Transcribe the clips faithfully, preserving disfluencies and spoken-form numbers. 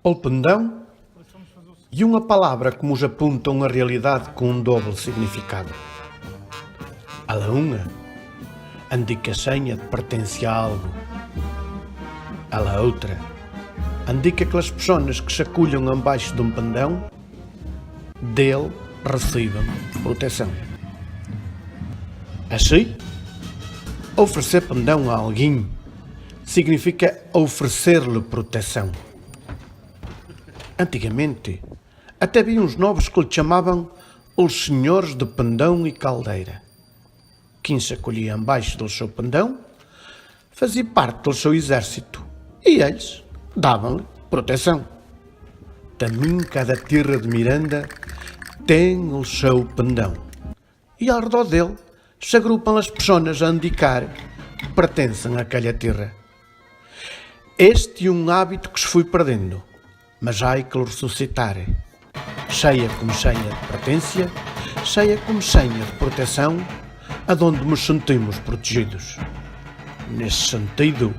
O pndão é uma palavra que nos aponta uma realidade com um doble significado. A la unha, indica senha de pertença a algo. A la outra, indica que as pessoas que se acolhem embaixo de um pendão, dele recebem proteção. Assim, oferecer pendão a alguém significa oferecer-lhe proteção. Antigamente, até havia uns nobres que lhe chamavam os senhores de pendão e caldeira. Quem se acolhia embaixo do seu pendão fazia parte do seu exército e eles davam-lhe proteção. Também cada terra de Miranda tem o seu pendão. E ao redor dele se agrupam as pessoas a indicar que pertencem àquela terra. Este é um hábito que se foi perdendo, mas há que o ressuscitar. Seja como senha de pertença, seja como senha de proteção, aonde nos sentimos protegidos. Nesse sentido,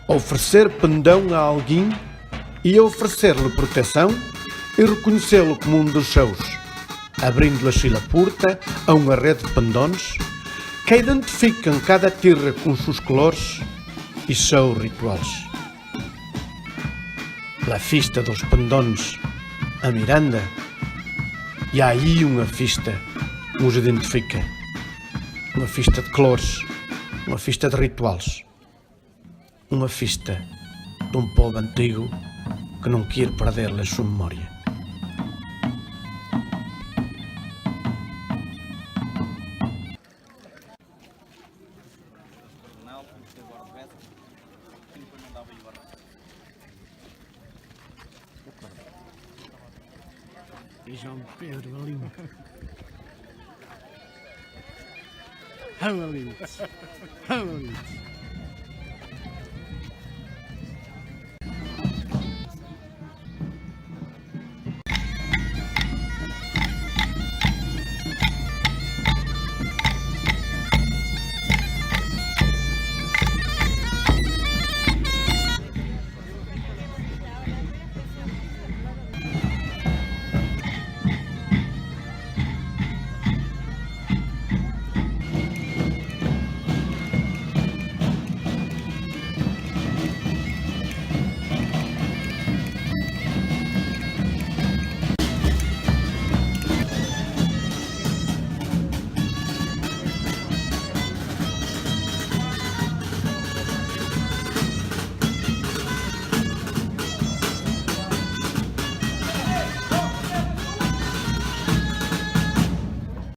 oferecer pendão a alguém é oferecer-lhe proteção e reconhecê-lo como um dos seus, abrindo-lhe assim a porta a uma rede de pendões que identificam cada terra com suas cores e seus rituais. La festa dos pendões a Miranda, e aí uma festa que nos identifica, uma festa de cores, uma festa de rituais, uma festa de um povo antigo que não quer perder a sua memória. E João Pedro Valinho. Valinho. Valinho.